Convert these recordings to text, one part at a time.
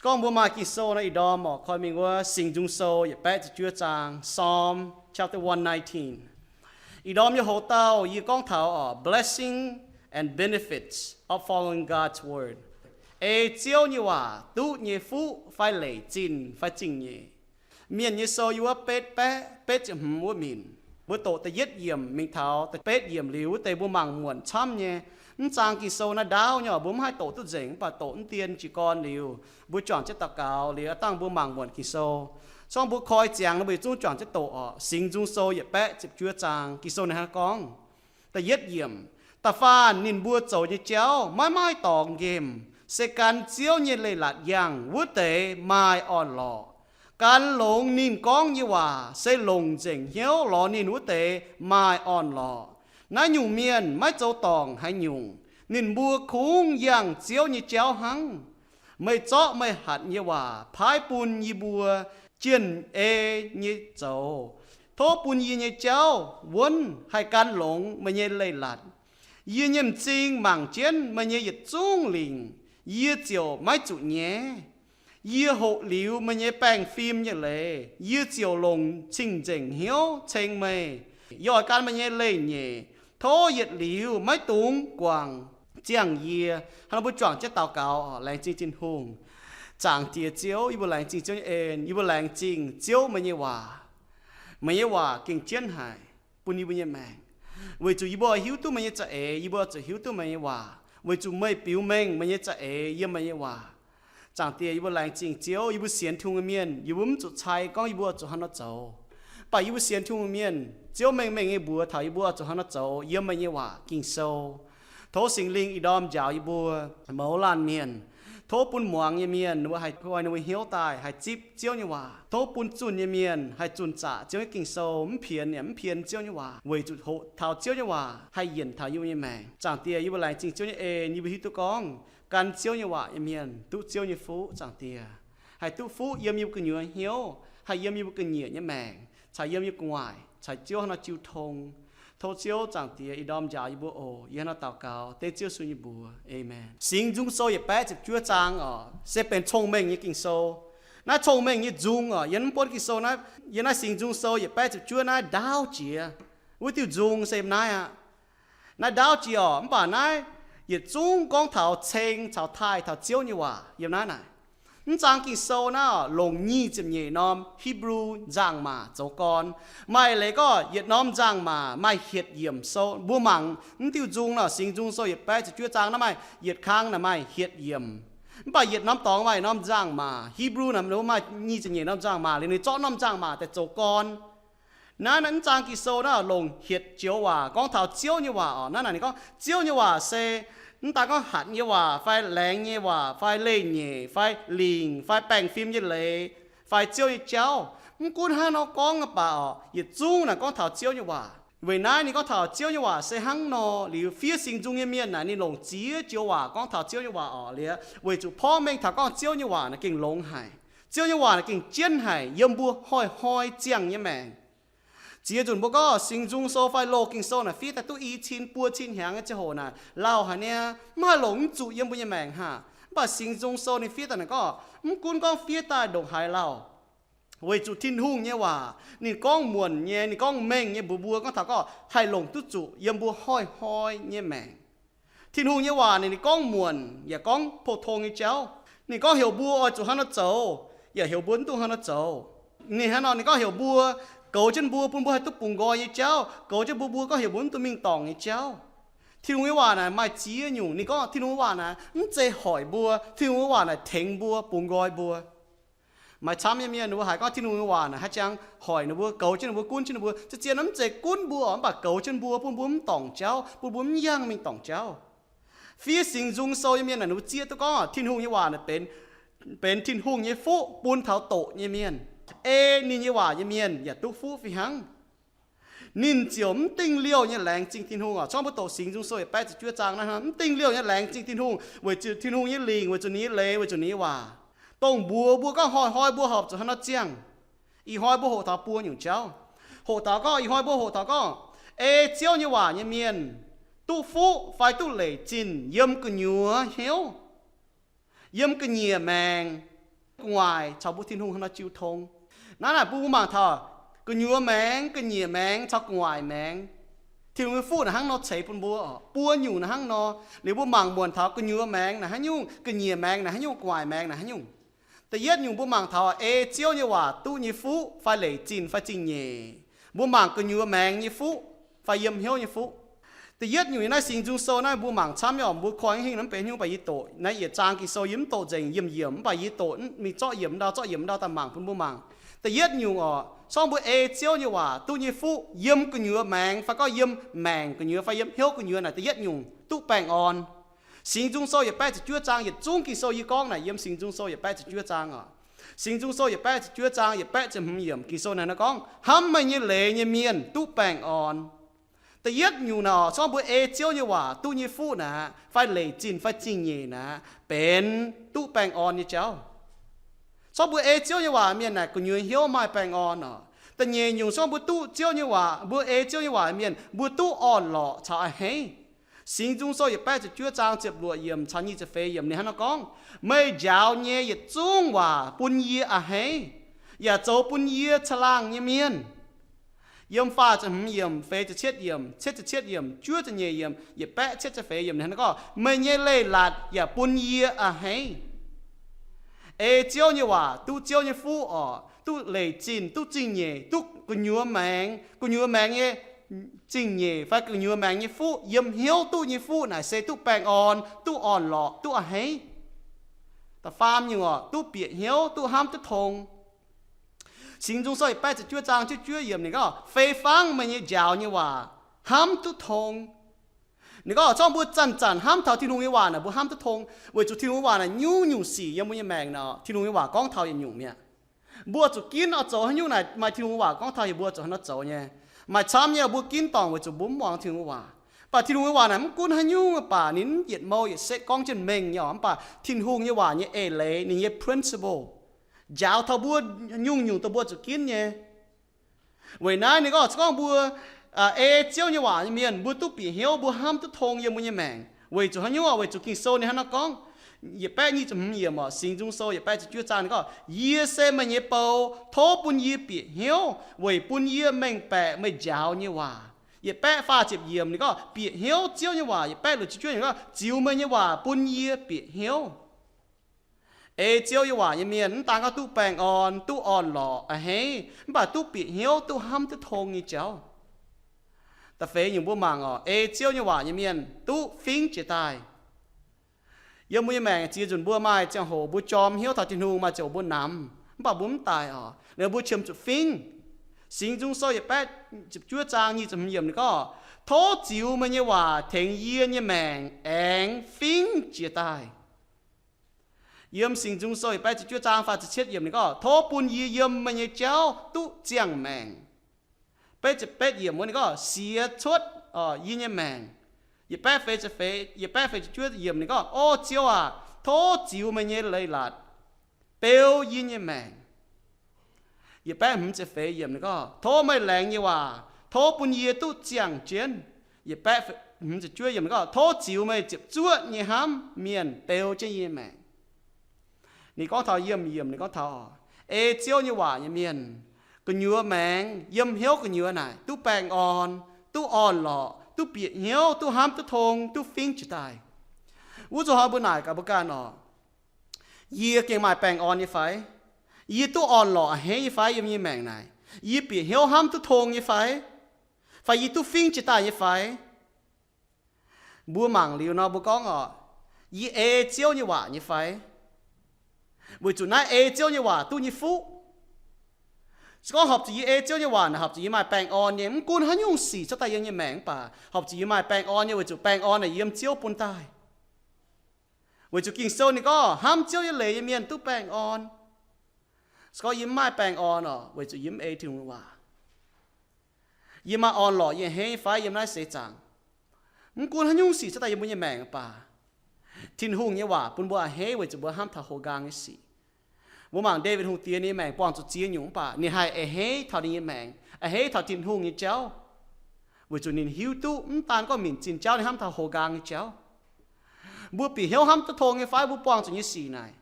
Gorngv mbuo maaih Ging-Sou naaiv, ih ndorm oc, koi mingh wuov Singx Nzung Sou yietc baeqv ziepc juov zaang, Psalm chapter one nineteen. Ih ndorm nyei hoc-dauh yie gorngv taux oc, blessing and benefits of following God's word. Ei Ziouv nyei waac duqv nyei fuqv fai leic zinh fai zingh nyeic. Mienh nyei sou yiem wuov betv baeqv betv ziepc hmz wuov minc. Mbuo doqc da'yietv yiemc mingh taux da'betv yiemc liuz wuov deix mbuo mangc muonc camv nyei. Mv zaang Ging-Sou naaiv ndaauv nyei, mbuo mv haih doqc duqv nzengc, mv baac doqc mv dien jiez gorn liuz, mbuo juangc jienv daux gaux liuz, dangh mbuo mangc muonc Ging-Sou. Zorngv mbuo koi ziangx nor, mbuo yietc zungv juangc jienv doqc oc. Singx Nzung Sou yietc baeqv ziepc juov zaang, Ging-Sou ninh hnangv gorngv, da'yietv yiemc, da'faanh ninh mbuo zoux nyei jauv maiv maaih dorngx nqemh, se gan Ziouv nyei leiz-latc yangh wuov deix maaih orn-lorqc. Gan longx ninh gorngv nyei waac se longc nzengc hnyouv lorz ninh wuov deix maaih orn-lorqc. Naaiv nyungc mienh maiv zoux dorngc haaix nyungc. Ninh mbuo kungx yangh Ziouv nyei jauv hnangv. Meih zorqv meih hatc nyei waac paaiv bun yie mbuo jienh ei nyei zoux. Tov bun yie nyei jauv wuonv haih gan longx meih nyei leiz-latc. Yie nyei m'zing mangc jienv meih nyei yietc zungv lingc, yie ziouc maiv zuqc nyaiv. Yie hoqc liuz meih nyei baengh fim nyei leiz, yie ziouc longc cing-nzengc hnyouv ceng meih. Yie oix gan meih nyei leiz-nyeic. Tov yietc liuz maiv dungx guangc ziangh yie. Hnangv nor mbuo juangc jienv daux gaux oc. Laengz zingh Tin-Hungh. Zaangc Diex Ziouv, yie mbuo laengz zingh Ziouv nyei en. Yie mbuo laengz zingh Ziouv meih nyei waac. Meih nyei waac gengh jienv haic bun yie mbuo nyei maengc. Weic zuqc yie mbuo oix hiuv duqv meih nyei za'eix, yie mbuo oix zuqc hiuv duqv meih nyei waac. Weic zuqc meih biux mengh meih nyei za'eix yiem meih nyei waac. Zaangc Diex, yie mbuo laengz zingh Ziouv. Yie mbuo sienx Tin-Hungh nyei mienh, yie mbuo mv zuqc cai gorngv yie mbuo oix zuqc hnangv nor zoux. Mv baac yie mbuo sienx Tin-Hungh nyei mienh, Ziouv mengh mengh nyei mbuox taux yie mbuo oix zuqc hnangv nor zoux yiem meih nyei waac Ging-Sou. Tov Singx Lingh ih ndorm njaaux yie mbuo mouz laanh mienh. Tov bun muangx nyei mienh ninh mbuo haih koi ninh mbuo hnyouv daaih haih zipv Ziouv nyei waac. Tov bun zunh nyei mienh haih zunh zaqc Ziouv nyei Ging-Sou, mv pienx yaac mv pien Ziouv nyei waac, weic zuqc hoqc taux Ziouv nyei waac haih yienc taux yie mbuo nyei maengc. Zaangc Diex, yie mbuo laengz zingh Ziouv nyei en. Yie mbuo hiuv duqv gorngv gan Ziouv nyei waac nyei mienh duqv Ziouv nyei fuqv. Zaangc Diex, haih duqv fuqv yiem yie mbuo gu'nyuoz hnyouv, haih yiem yie mbuo ga'nyiec nyei maengc, caux yiem yie gu'nguaaic caux Ziouv hnangv nor jiu tong. Tov Ziouv Zaangc Diex ih ndorm njaaux yie mbuo oc. Yie hnangv nor daux gaux dengv Ziouv Yesu nyei mbuox. Aamen. Singx Nzung Sou yietc baeqv ziepc juov zaang oc, se benx cong-mengh nyei Ging-Sou. Naaiv cong-mengh nyei nzung oc, yiem mv buonv Ging-Sou naaiv, yiem naaiv Singx Nzung Sou yietc baeqv ziepc juov naaiv ndaauv jiex. Wuov diuh nzung se yiem naaiv aqv. Naaiv ndaauv jiex oc, mv baac naaiv yietc zungv gorngv taux ceng caux taaih taux Ziouv nyei waac yiem naaiv naaic. Mv zaang Ging-Sou naaiv oc, longc nyic ziepc nyeic norm Hipv^lu nzangc-maac zoux gorn. Maaih leiz gorngv yietc norm nzangc-maac maaih hietc yiemc sou. Mbuo mangc mv diuh nzung nor, Singx Nzung Sou yietc baeqv ziepc juov zaang naaiv maaih yietc kang naaic maaih hietc yiemc. Mv baac yietc norm dorngx maaih norm nzangc-maac. Hipv^lu naaic maaih nyic ziepc nyeic norm nzangc-maac liuz ninh zorqv norm nzangc-maac daaih zoux gorn. Naaiv, naaiv mv zaang Ging-Sou naaiv longc hietc joux waac gorngv taux Ziouv nyei waac oc. Naaiv naaic ninh gorngv Ziouv nyei waac se mv daan gorngv hatc nyei waac fai laengz nyei waac fai leiz-nyeic fai lingc fai baengh fim nyei leiz fai Ziouv nyei jauv. Mv gunv hnangv nor gorngv baac oc, yietc zungv naaic gorngv taux Ziouv nyei waac. Weic naaiv ninh gorngv taux Ziouv nyei waac se hnangv nor liuz, fiev Singx Nzung nyei mienh naaic ninh longc ziex joux waac gorngv taux Ziouv nyei waac oc. Liuz weic zuqc porv mengh taux gorngv Ziouv nyei waac naaic gengh longx haic. Ziouv nyei waac naaic gengh jienv haic yiem mbuo hnoi-hnoi ziangh nyei maengc. Ziex nzunc mbuo gorngv Singx Nzung Sou fai Loz Ging Sou naaic fiev daaih duqv i cin buo cin hnyangx nyei ziangh hoc naaic, lauh haic niaa, mv haih longc mv zuqc yiem mbuo nyei maengc haah. Mv baac Singx Nzung Sou ninh fiev daaih naaic gorngv, mv gunv gorngv fiev daaih ndongc haaix lauh, weic zuqc Tin-Hungh nyei waac ninh gorngv muonc nyei, ninh gorngv mengh nyei mbuox mbuo gorngv taux gorngv haih longc duqv zuqc yiem mbuo hnoi-hnoi nyei maengc. Tin-Hungh nyei waac naaic ninh gorngv muonc yaac gorngv pou-tong nyei jauv. Ninh gorngv heuc mbuo oix zuqc hnangv nor zoux, yaac heuc mbuo mv dungx hnangv nor zoux. Ninh hnangv nor ninh gorngv heuc mbuo, goux jienv mbuo bun mbuo haih duqv bungx nqoi nyei jauv, goux jienv mbuo mbuo gorngv heuc mbuo mv dungx mingh dorngc nyei jauv. Tin-Hungh nyei waac naaic maaih ziex nyungc. Ninh gorngv Tin-Hungh nyei waac naaic mv zeiz hoic mbuo. Tin-Hungh nyei waac naaic tengx mbuo, bungx nqoi mbuo. Maaih camv nyei mienh ninh mbuo haiz gorngv Tin-Hungh nyei waac naaic haaix jangx hoic ninh mbuo, goux jienv ninh mbuo, gunv jienv ninh mbuo. Zien-zien mv zeiz gunv mbuo oc, mv baac goux jienv mbuo bun mbuo mv dorngc jauv, bun mbuo mv yangh mingh dorngc jauv. Fiev Singx Nzung Sou nyei mienh naaic ninh mbuo zieqv duqv gorngv Tin-Hungh nyei waac naaic benx, benx Tin-Hungh nyei fuqv bun taux doqc nyei mienh. Ei ninh nyei waac nyei mienh yaac duqv fuqv fih hnangv. Ninh ziouc mv dingh liouh nyei laengz zingh Tin-Hungh oc. Corngv mbuo doqc Singx Nzung Sou yietc baeqv ziepc juov zaang naaiv, mv dingh liouh nyei laengz zingh Tin-Hungh weic zuqc Tin-Hungh nyei lingc, weic zuqc ninh nyei leiz, weic zuqc ninh nyei waac, dongh mbuox mbuo gorngv hnoi-hnoi mbuo horpc zuqc hnangv nor ziangh. Ih hnoi mbuo hoqc taux buo nyungc jauv. Hoqc taux gorngv, ih hnoi mbuo hoqc taux gorngv, ei Ziouv nyei waac nyei mienh duqv fuqv fai duqv leic zinh yiem gu'nyuoz hnyouv, yiem ga'nyiec maengc, gu'nguaaic caux mbuo Tin-Hungh hnangv nor jiu tong. Naaiv naaic bun mbuo mangc taux gu'nyuoz maengx, ga'nyiec maengx caux gu'nguaaic maengx. Tin-Hungh nyei fuqv naaic hnangv nor ceix bun mbuo oc. Buo nyungc naaic hnangv nor. Liuz mbuo mangc muonc taux gu'nyuoz maengx naaic haaix nyungc, ga'nyiec maengx naaic haaix nyungc, gu'nguaaic maengx naaic haaix nyungc. Da'yietv nyungc mbuo mangc taux ei Ziouv nyei waac duqv nyei fuqv fai leic zinh fai zingh nyeic. Mbuo mangc gu'nyuoz maengx nyei fuqv fai yiem hnyouv nyei fuqv. Da'yietv nyungc yiem naaiv Singx Nzung Sou naaiv mbuo mangc camv nyei oc. Mbuo korv hingh naaiv mv benx hnyouv, mv baac yie doqc naaiv yietc zaang Ging-Sou yie mv doqc nzengc yiem yiemc, mv baac yie doqc mingh zorqv yiemc ndau zorqv yiemc ndau daaih mangc bun mbuo mangc. Da'yietv nyungc oc, zorngv mbuo ei Ziouv nyei waac duqv nyei fuqv yiem gu'nyuoz maengx fai gorngv yiem maengc gu'nyuoz fai yiem hnyouv gu'nyuoz naaic, da'yietv nyungc duqv baengh orn. Singx Nzung Sou yietc baeqv ziepc juov zaang, yietc zungv Ging-Sou yie gorngv naaic yiem Singx Nzung Sou yietc baeqv ziepc juov zaang oc. Singx Nzung Sou yietc baeqv ziepc juov zaang yietc baeqv ziepc hmz yiemc, Ging-Sou naaic nor gorngv, hnamv meih nyei leiz nyei mienh duqv baengh orn. Da'yietv nyungc naaic oc, zorngv mbuo ei Ziouv nyei waac duqv nyei fuqv naaic, fai leic zinh fai zingh nyeic naaic, benx duqv baengh orn nyei jauv. Zorngv mbuo ei Ziouv nyei waac mienh naaic gu'nyuoz hnyouv maaih baengh orn oc. Da'nyeic nyungc, zorngv mbuo duqv Ziouv nyei waac, mbuo ei Ziouv nyei waac mienh, mbuo duqv orn-lorqc caux a'hneiv. Singx Nzung Sou yietc baeqv ziepc juov zaang ziepc luoqc yiemc caux nyic ziepc feix yiemc ninh hnangv nor gorngv, meih njaaux nyei yietc zungv waac bun yie a'hneiv, yaac zoux bun yie caangh laangh nyei mienh. Yiem faah ziepc hmz yiemc, feix ziepc cietv yiemc, cietv ziepc cietv yiemc, juov ziepc nyeic yiemc, yietc baeqv cietv ziepc feix yiemc ninh hnangv nor gorngv, meih nyei leiz-latc yaac bun yie a'hneiv. Ei Ziouv nyei waac duqv Ziouv nyei fuqv oc, duqv leic zinh, duqv zingh nyeic, duqv gu'nyuoz maengx, gu'nyuoz maengx nyei zingh nyeic fai gu'nyuoz maengx nyei fuqv, yiem hnyouv duqv nyei fuqv naaic se duqv baengh orn, duqv orn-lorqc, duqv a'hneiv. Da'faam nyungc oc, duqv bieqc hnyouv, duqv hnamv duqv tong. Singx Nzung Sou yietc baeqv ziepc juov zaang juov juov yiemc ninh gorngv, fei fangv meih nyei njaaux nyei waac hnamv duqv tong. Ninh gorngv zorngv mbuo zanc-zanc hnamv taux Tin-Hungh nyei waac naaic mbuo hnamv duqv tong, weic zuqc Tin-Hungh nyei waac naaic nyungc-nyungc sic yiem mbuo nyei maengc naaic, Tin-Hungh nyei waac gorngv taux yietc nyungc mi'aqv. Mbuo zuqc ginv oix zoux haaix nyungc naaic maaih Tin-Hungh nyei waac gorngv taux, yie mbuo zuqc haaix nor zoux nyei. Maaih camv nyei mbuo ginv dorngc weic zuqc mbuo mv muangx Tin-Hungh nyei waac. Mv baac Tin-Hungh nyei waac naaic mv gunv haaix nyungc baac ninh mv yietc mouh yietc setv gorngv jienv mengh nyei oc. Mv baac Tin-Hungh nyei waac nyei eix leiz, ninh nyei principle njaaux taux mbuo nyungc-nyungc dongh mbuo zuqc ginv nyei. Weic naaiv ninh gorngv, gorngv mbuo ei Ziouv nyei waac nyei mienh, mbuo duqv bieqc hnyouv, mbuo hnamv duqv tong yiem mbuo nyei maengc. Weic zuqc haaix nyungc? Weic zuqc Ging-Sou ninh hnangv nor gorngv, yietc baeqv nyic ziepc hmz yiemc oc, Singx Nzung Sou yietc baeqv ziepc juov zaang ninh gorngv, yie se meih nyei bou, tov bun yie bieqc hnyouv weic bun yie mengh baeqc meih njaaux nyei waac. Yietc baeqv faah ziepc yiemc ninh gorngv, bieqc hnyouv Ziouv nyei waac. Yietc baeqv luoqc ziepc juov yiemc ninh gorngv, ziux meih nyei waac bun yie bieqc hnyouv. Ei Ziouv nyei waac nyei mienh mv daan gorngv duqv baengh orn, duqv orn-lorqc a'hneiv, mv baac duqv bieqc hnyouv, duqv hnamv duqv tong nyei jauv. Da'feix nyungc mbuo mangc oc, ei Ziouv nyei waac nyei mienh duqv fingv jiez daaih. Yiem mbuo nyei maengc ziex nzunc mbuo maaih ziangh hoc mbuo jorm hnyouv taux Tin-Hungh, maaih ziangh hoc mbuo namx, mv baac mbuo mv daic oc, liuz mbuo qiemx zuqc fingv. Singx Nzung Sou yietc baeqv ziepc juov zaang nyic ziepc hmz yiemc ninh gorngv, tov ziux meih nyei waac tengx yie nyei maengc aengx fingv jiez daaih. Yiem Singx Nzung Sou yietc baeqv ziepc juov zaang faah ziepc cietv yiemc ninh gorngv, tov bun yie yiem meih nyei jauv duqv ziangh maengc. Betv ziepc betv yiemc wuov ninh gorngv, siex cuotv yie nyei maengc. Yietc baeqv feix ziepc feix, yietc baeqv feix ziepc juov yiemc ninh gorngv, O Ziouv aac, tov ziux meih nyei leiz-latc beu yie nyei maengc. Yietc baeqv hmz ziepc feix yiemc ninh gorngv, tov meih laengz nyei waac, tov bun yie duqv ziangh jienv. Yietc baeqv hmz ziepc juov yiemc ninh gorngv, tov ziux meih ziepc zuoqv nyei hnamv mienh beu jienv yie nyei maengc. Ninh gorngv taux yiemc yiemc ninh gorngv taux, ei Ziouv nyei waac nyei mienh, gu'nyuoz maengx yiem hnyouv gu'nyuoz naaic duqv baengh orn, duqv orn-lorqc, duqv bieqc hnyouv, duqv hnamv duqv tong, duqv fingv jiez daaih. Wuov zuqc hnoi mbuo naaic gaax mbuo ganh oc, yie gengh maaih baengh orn nyei fai? Yie duqv orn-lorqc a'hneiv nyei fai yiem yie nyei maengc naaic? Yie bieqc hnyouv hnamv duqv tong nyei fai? Fai yie duqv fingv jiez daaih nyei fai? Mbuo mangc liuz nor mbuo gorngv oc, yie ei Ziouv nyei waac nyei fai? Weic zuqc naaiv ei Ziouv nyei waac duqv nyei fuqv. Se gorngv horpc zuqc yie ei Ziouv nyei waac naaic, horpc zuqc yie maaih baengh orn nyei. Mv gunv haaix nyungc sic cuotv daaih yiem nyei maengc mv baac horpc zuqc yie maaih baengh orn nyei, weic zuqc baengh orn naaic yiem Ziouv bun daaih. Weic zuqc Ging-Sou ninh gorngv hnamv Ziouv nyei leiz nyei mienh duqv baengh orn. Se gorngv yie mv maaih baengh orn oc, weic zuqc yie mv ei Tin-Hungh nyei waac, yie maaih orn-lorqc yie a'hneiv fai yiem naaiv seix zaangc? Mv gunv haaix nyungc sic cuotv daaih yiem mbuo nyei maengc mv baac Tin-Hungh nyei waac bun mbuo a'hneiv weic zuqc mbuo hnamv taux houx nqaang nyei sic. Mbuo mangc Ndaawitv Hungh Diex ninh nyei maengc buangh zuqc ziex nyungc mv baac ninh haih a'hneiv taux ninh nyei maengc, a'hneiv taux Tin-Hungh nyei jauv, weic zuqc ninh hiuv duqv mv daan gorngv minc zinh jauv, ninh hnamv taux houx nqaang nyei jauv. Mbuo bieqc hnyouv hnamv duqv tong nyei fai mbuo buangh zuqc nyei sic naaic?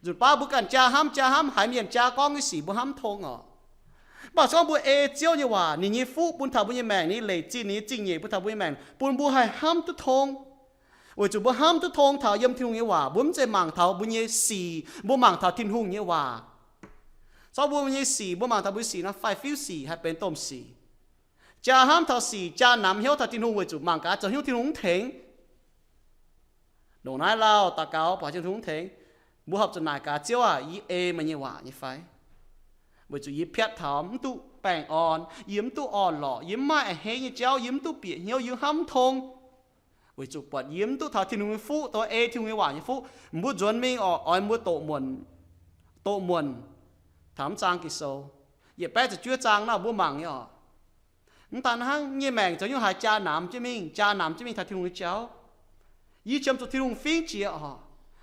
Nzunc baav mbuo ganh jaa hnamv, jaa hnamv haiz mienh jaa gorngv nyei sic mbuo hnamv tong oc. Mv baac se gorngv mbuo ei Ziouv nyei waac, ninh nyei fuqv bun taux mbuo nyei maengc, ninh leic zinh, ninh nyei zingh nyeic bun taux mbuo nyei maengc, bun mbuo haih hnamv duqv tong. Weic zuqc mbuo hnamv duqv tong taux yiem Tin-Hungh nyei waac, mbuo mv zeiz mangc taux mbuo nyei sic, mbuo mangc taux Tin-Hungh nyei waac. Zorqv mbuo nyei sic, mbuo mangc taux mbuo sic nor, faix-fiuv sic haih benx domh sic. Jaa hnamv taux sic, jaa namx hnyouv taux Tin-Hungh weic zuqc mangc gaax zoux hnyouv Tin-Hungh mv tengx. Ndongc naaiv lauh daux gaux buatc Tin-Hungh mv tengx, mbuo horpc zuqc naaic gaax, Ziouv aah, yie ei meih nyei waac nyei fai? Weic zuqc yie piatv taux mv duqv baengh orn, yie mv duqv orn-lorqc, yie mv maaih a'hneiv nyei jauv, yie mv duqv bieqc hnyouv, yie hnamv mv tong. Weic zuqc buatc yie mv duqv taux Tin-Hungh nyei fuqv, dongh ei Tin-Hungh nyei waac nyei fuqv. Mbuo nzuonx mingh oc, oix mbuo doqc muonc, doqc muonc taux mv zaang Ging-Sou, yietc baeqv ziepc juov zaang naaiv mbuo mangc nyei oc. Mv daan hnangv, yie nyei maengc zoux hnyouv haaix jaa namx jienv mingh, jaa namx jienv mingh taux Tin-Hungh nyei jauv. Yie qiemx zuqc Tin-Hungh fingv jiex oc.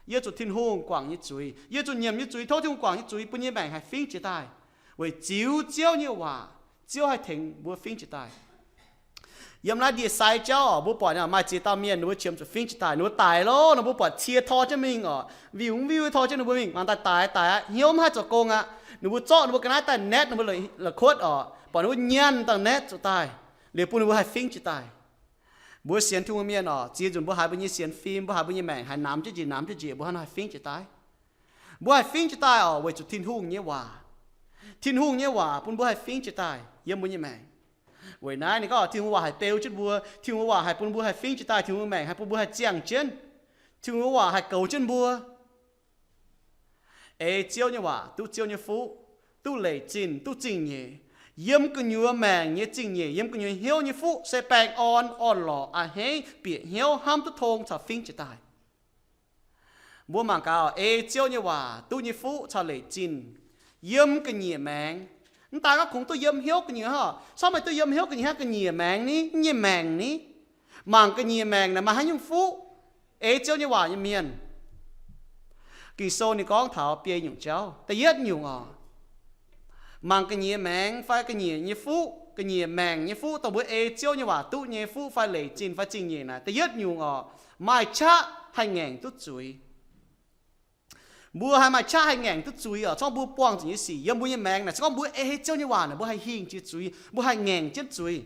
Yie zuqc Tin-Hungh guangc nyei zuiz, yie zuqc nyiemc nyei zuiz, tov Tin-Hungh guangc nyei zuiz bun yie nyei maengc haih fingv jiex daaih. Weic ziux Ziouv nyei waac, Ziouv haih tengx mbuo fingv jiex daaih. Yiem naaiv ndie-sai jauv oc, mbuo buatc maaih ziex dauh mienh ninh mbuo qiemx zuqc fingv jiex daaih, ninh mbuo daic loh, ninh mbuo buatc cie tor jienv mingh oc, viu viu tor jienv ninh mbuo mingh, mangc daaih daic daic aqv, hnyouv mv haih zoux gong aqv. Ninh mbuo zorqv ninh mbuo ga'naaiv daaih naetv ninh mbuo la'kuotv oc, buatc ninh mbuo nyanc dangh naetv zuqc daaih, liuz bun ninh mbuo haih fingv jiex daaih. Mbuo sienx Tin-Hungh mienh oc, ziex nzunc mbuo haiz mbuo nyei sienx fim, mbuo haiz mbuo nyei maengc haiz namx jienv njiec namx jienv njiec, mbuo hnangv nor haih fingv jiex daaih. Mbuo haih fingv jiex daaih oc, weic zuqc Tin-Hungh nyei waac. Tin-Hungh nyei waac bun mbuo haih fingv jiex daaih yiem mbuo nyei maengc. Weic naaiv ninh gorngv Tin-Hungh waac haih beu jienv mbuo, Tin-Hungh waac haih bun mbuo haih fingv jiex daaih, Tin-Hungh maengc haih bun mbuo haih ziangh jienv, Tin-Hungh waac haih goux jienv mbuo. Ei Ziouv nyei waac duqv Ziouv nyei fuqv, duqv leic zinh, duqv zingh nyeic, yiem gu'nyuoz maengc nyei zingh nyeic, yiem gu'nyuoz hnyouv nyei fuqv se baengh orn, orn-lorqc, a'hneiv, bieqc hnyouv, hnamv duqv tong caux fingv jiex daaih. Mbuo mangc gaax, ei Ziouv nyei waac duqv nyei fuqv caux leic zinh yiem ga'nyiec maengx. Mv daan gorngv kungx duqv yiem hnyouv gu'nyuoz hnangv, corc maaih duqv yiem hnyouv gu'nyuoz hnangv, ga'nyiec maengx ni, nyei maengc ni. Mangc ga'nyiec maengc naaic maaih haaix nyungc fuqv? Ei Ziouv nyei waac nyei mienh. Ging-Sou ninh gorngv taux biei nyungc jauv. Da'yietv nyungc oc, mangc ga'nyiec maengx fai ga'nyiec nyei fuqv, ga'nyiec maengc nyei fuqv, dongh mbuo ei Ziouv nyei waac duqv nyei fuqv fai leic zinh fai zingh nyeic naaic, da'yietv nyungc oc, maaih qaqv haih ngaengc duqv zuiz. Mbuo haih maaih qaqv haih ngaengc duqv zuiz oc, corc mbuo buangh zuqc nyei sic yiem mbuo nyei maengx naaic, se gorngv mbuo ei Ziouv nyei waac naaic, mbuo haih hingh jiex zuiz, mbuo haih ngaengc jienv zuiz.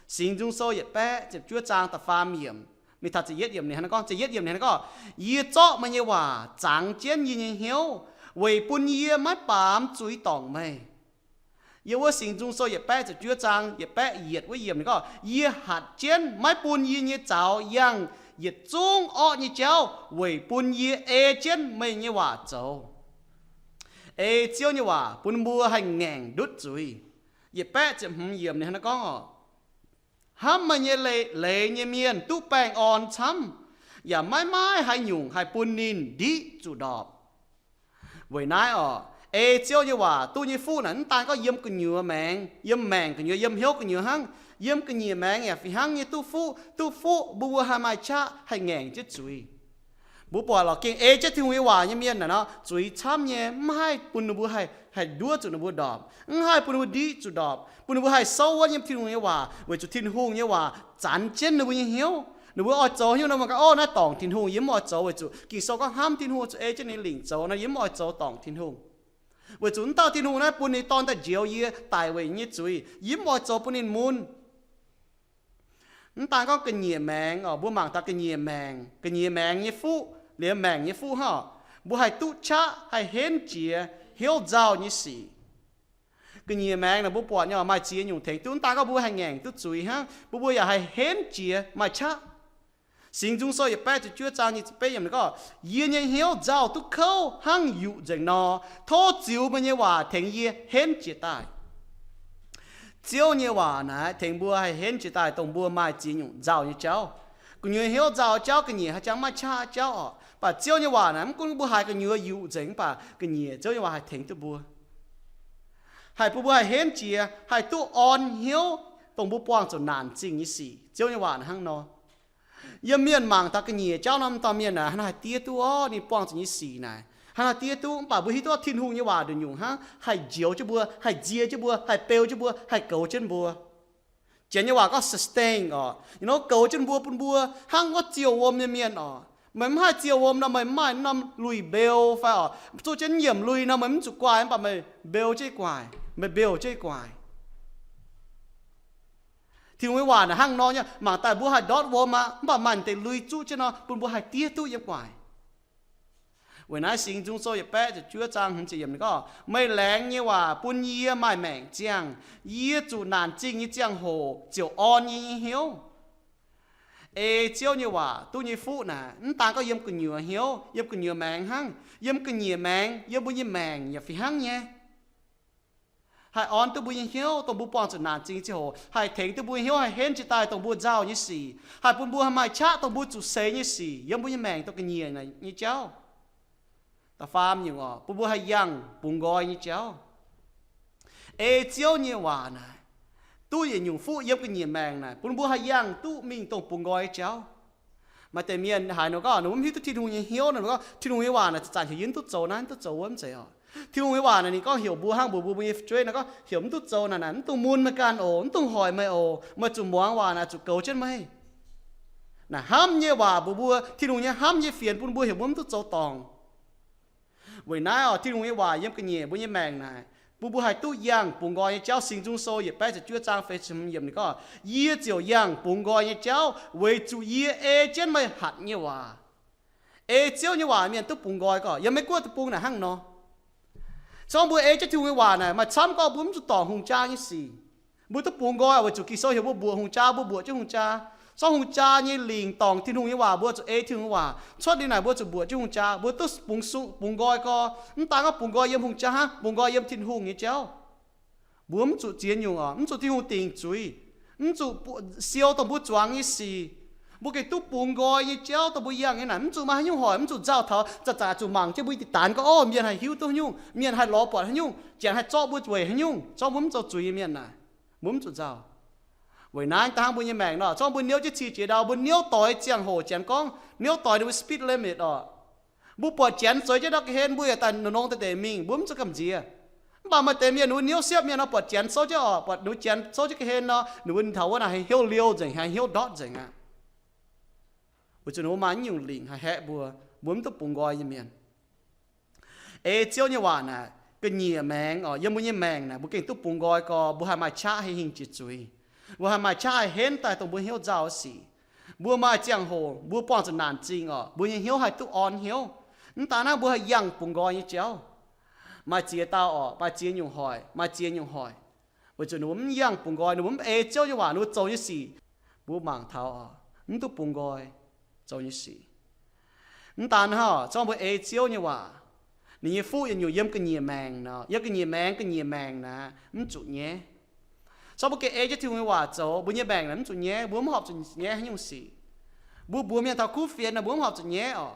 Singx Nzung Sou yietc baeqv ziepc juov zaang da'faam yiemc, mingh taux ziepc yietv yiemc ninh hnangv naaiv gorngv, ziepc yietv yiemc ninh hnangv naaiv gorngv, Yie zorqv meih nyei waac zangx jienv yie nyei hnyouv, weic bun yie maiv baamz zuiz dorngc meih. Yiem wuov Singx Nzung Sou yietc baeqv ziepc juov zaang yietc baeqv yietc wuov yiemc ninh gorngv, Yie hatc jienv maiv bun yie nyei zaux yangh yietc zungv orqv nyei jauv, weic bun yie ei jienv meih nyei waac zoux. Ei Ziouv nyei waac bun mbuo haih ngaengc ndutv zuiz. Yietc baeqv ziepc hmz yiemc ninh hnangv naaiv gorngv oc, Hnamv meih nyei leiz, leiz nyei mienh duqv baengh orn camv, yaac maiv maaih haaix nyungc haih bun ninh ndiqv zuqc ndorpc. Weic naaiv oc, ei Ziouv nyei waac duqv nyei fuqv naaic, mv daan gorngv yiem gu'nyuoz maengx, yiem maengc gu'nyuoz, yiem hnyouv gu'nyuoz hnangv, yiem ga'nyiec maengx yaac fih hnangv nyei duqv fuqv. Duqv fuqv mbuo, mbuo haih maaih qaqv haih ngaengc jienv zuiz. Mbuo buatc lorqc, gengh ei jienv Tin-Hungh nyei waac nyei mienh naaic nor, zuiz camv nyei, mv haih bun ninh mbuo haih, haih nduov zuqc ninh mbuo ndorpc, mv haih bun ninh mbuo ndiqv zuqc ndorpc, bun ninh mbuo haih souv wuonv yiem Tin-Hungh nyei waac, weic zuqc Tin-Hungh nyei waac zanx jienv ninh mbuo nyei hnyouv. Ninh mbuo oix zoux hnyouv nor, mangc gaax, orv, naaiv dorngc Tin-Hungh, yie mv oix zoux, weic zuqc Ging-Sou gorngv hnamv Tin-Hungh zuqc ei jienv ninh lingc zoux nor, yie mv oix zoux dorngc Tin-Hungh. Weic zuqc mv dauh Tin-Hungh naaiv bun ninh Dorn daaih njoux yie daic weic yie nyei zuiz, yie mv oix zoux bun ninh mun. Mv daan gorngv ga'nyiec maengx oc, mbuo mangc taux ga'nyiec maengx, ga'nyiec maengx nyei fuqv, liemh maengc nyei fuqv hnangv oc, mbuo haih duqv qaqv haih henv jiex hnyouv nzauh nyei sic. Ga'nyiec maengx naaic mbuo buatc nyei oc, maaih ziex nyungc tengx duqv. Mv daan gorngv mbuo haih ngaengc duqv zuiz hnangv, mbuo, mbuo yaac haih henv jiex maaih qaqv. Singx Nzung Sou yietc baeqv ziepc juov zaang nyic ziepc betv yiemc ninh gorngv, Yie nyei hnyouv nzauh duqv kouv hnangv yuqc nzengc nor, tov ziux meih nyei waac tengx yie henv jiex daaih. Ziouv nyei waac naaic tengx mbuo haih henv jiex daaih dongh mbuo maaih ziex nyungc nzauh nyei jauv. Gu'nyuoz hnyouv nzauh jauv, ga'nyiec haaix jangx maaih qaqv jauv oc. Mv baac Ziouv nyei waac naaic mv gunv mbuo haiz gu'nyuoz yuqc nzengc, mv baac ga'nyiec Ziouv nyei waac haih tengx duqv mbuo, haih bun mbuo haih henv jiex, haih duqv orn hnyouv dongh mbuo buangh zuqc naanc zingh nyei sic. Ziouv nyei waac naaic hnangv nor. Yiem mienh mangc taux ga'nyiec jauv nor, m'dauh mienh naaic hnangv naaic haih diev duqv orv, ninh buangh zuqc nyei sic naaic hnangv naaic diev duqv. Mv baac mbuo hiuv duqv Tin-Hungh nyei waac nduqc nyungc hnangv haih njoux jienv mbuo, haih nzie jienv mbuo, haih beu jienv mbuo, haih goux jienv mbuo. Janx nyei waac gorngv sustain oc, you know, goux jienv mbuo, bun mbuo hnangv wuov ziouh wuom nyei mienh oc. Meih mv haih ziouc wuom nor, meih mv maaih norm lui-mbeu fai oc, zuqv jienv nyiemc lui nor, meih mv zuqc guaaih, mv baac meih mbeu jienv guaaih, meih mbeu jienv guaaih. Tin-Hungh nyei waac naaic hnangv nor nyei, mangc daaih mbuo haih ndortv wuom aqv, mv baac maaih deix lui zuqv jienv nor, bun mbuo haih diev duqv yiem guaaih. Weic naaiv Singx Nzung Sou yietc baeqv ziepc juov zaang hmz ziepc yiemc ninh gorngv, meih laengz nyei waac bun yie maaih maengc ziangh, yie zuqc naanc zingh nyei ziangh hoc ziouc orn yie nyei hnyouv. Ei Ziouv nyei waac duqv nyei fuqv naaic, mv daan gorngv yiem gu'nyuoz hnyouv, yiem gu'nyuoz maengx hnangv, yiem ga'nyiec maengx, yiem mbuo nyei maengc yaac fih hnangv nyei. Haih orn duqv mbuo nyei hnyouv, dongh mbuo buangh zuqc naanc zingh nyei ziangh hoc, haih tengx duqv mbuo nyei hnyouv haih henv jiex daaih dongh mbuo nzauh nyei sic, haih bun mbuo haih maaih qaqv dongh mbuo zuqc seix nyei sic yiem mbuo nyei maengc dongh ga'nyiec nyei jauv. Da'faam nyungc oc, bun mbuo haih yangh bungx nqoi nyei jauv. Ei Ziouv nyei waac naaic, duqv yietc nyungc fuqv yiem ga'nyiec maengc naaic, bun mbuo haih yangh duqv mingh dongh bungx nqoi nyei jauv. Maaih deix mienh haiz nor gorngv, ninh mv hiuv duqv Tin-Hungh nyei hnyouv nor, ninh gorngv, Tin-Hungh nyei waac naaic zanc-zanc heuc yie mv duqv zoux naaiv, mv duqv zoux wuov, mv zeiz oc. Tin-Hungh nyei waac naaic ninh gorngv heuc mbuo hnangv mbuox mbuo, mbuo nyei fu'jueiv naaic gorngv heuc mv duqv zoux naaic, naaic mv dungx hoic meih oc. Meih zuqc muangx waac naaic zuqc goux jienv meih. Naaic hnamv nyei waac mbuox mbuo, Tin-Hungh nyei hnamv nyei fienx bun mbuo heuc mbuo mv duqv zoux dorngc. Weic naaiv oc, Tin-Hungh nyei waac yiem ga'nyiec mbuo nyei maengc naaic, bun mbuo haih duqv yangh bungx nqoi nyei jauv. Singx Nzung Sou yietc baeqv ziepc juov zaang feix ziepc hmz yiemc ninh gorngv, yie ziouc yangh bungx nqoi nyei jauv weic zuqc yie ei jienv meih hatc nyei waac. Ei Ziouv nyei waac mienh duqv bungx nqoi gorqv. Yiem Meiv Guoqv deic-bung naaic hnangv nor. Se gorngv mbuo ei jienv Tin-Hungh nyei waac naaic, maaih camv gorngv mbuo mv zuqc dorngc hungh jaa nyei sic. Mbuo duqv bungx nqoi weic zuqc Ging-Sou heuc mbuo mbuoqc hungh jaa, mbuo mbuoqc jienv hungh jaa. Se gorngv hungh jaa nyei lingc dorngc Tin-Hungh nyei waac, mbuo zuqc ei Tin-Hungh nyei waac. Cuotv liuz naaic mbuo zuqc mbuoqc jienv hungh jaa, mbuo duqv bungx su-, bungx nqoi gorx. Mv daan gorngv bungx nqoi yiem hungh jaa hnangv, bungx nqoi yiem Tin-Hungh nyei jauv. Mbuo mv zuqc ziex nyungc oc, mv zuqc Tin-Hungh dingc zuiz, mv zuqc bu-, siou dongh mbuo zuangx nyei sic. Mbuo gengh duqv bungx nqoi nyei jauv dongh mbuo yangh nyei naaic, mv zuqc maaih haaix nyungc hoic, mv zuqc nzauh taux zaqc zaqc zuqc mangc jienv mbuo deix daanx gorngv, orv, mienh haih hiuv duqv haaix nyungc, mienh haih lorz buatc haaix nyungc, janx haih zorqv mbuo weic haaix nyungc, zorqv mbuo mv zoux zuiz nyei mienh naaic, mbuo mv zuqc nzauh. Weic naaiv da'hnangv mbuo nyei maengc nor, zorqv mbuo niouv jienv cih jiex ndau, mbuo niouv doix ziangh hoc janx gorngv, niouv doix ninh mbuo speed limit oc. Mbuo buatc janx zueiz jienv ndau ga'hlen, mbuo yaac daaih nongx deix deix mingh, mbuo mv zuqc gamh nziex. Mv baac maaih deix mienh ninh mbuo niouv siepv mienh nor, buatc janx souv jienv oc, buatc ninh mbuo janx souv jienv ga'hlen nor, ninh mbuo taux wuov naaic haih hnyouv liouh nzengc, haih hnyouv ndortv nzengc aqv. Weic zuqc ninh mbuo maaih naaiv nyungc lingc haih haeqv mbuo, mbuo mv duqv bungx nqoi nyei mienh. Ei Ziouv nyei waac naaic, ga'nyiec maengx oc, yiem mbuo nyei maengc naaic, mbuo gengh duqv bungx nqoi gorx, mbuo haih maaih qaqv haih hingh jiex zuiz. Mbuo haih maaih qaqv haih henv daaih dongh mbuo hnyouv nzauh sic. Mbuo maaih ziangh hoc mbuo buangh zuqc naanc zingh oc, mbuo nyei hnyouv haih duqv orn hnyouv. Mv daan naaiv mbuo haih yangh bungx nqoi nyei jauv. Maaih ziex dauh oc, maaih ziex nyungc hoic, maaih ziex nyungc hoic. Weic zuqc ninh mbuo mv yangh bungx nqoi, ninh mbuo mv ei Ziouv nyei waac, ninh mbuo zoux nyei sic, mbuo mangc taux oc, mv duqv bungx nqoi zoux nyei sic. Mv daan hnangv, zorqv mbuo ei Ziouv nyei waac, ninh nyei fuqv yietc nyungc yiem ga'nyiec maengc nor, yiem ga'nyiec maengx, ga'nyiec maengc naaic mv zuqc nyaiv. Zorqv mbuo gengh ei jienv Tin-Hungh nyei waac zoux, mbuo nyei maengc naaic mv zuqc nyaiv, mbuo mv horpc zuqc nyaiv haaix nyungc sic. Mbuo mbuox mienh taux kuv fienx naaic, mbuo mv horpc zuqc nyaiv oc.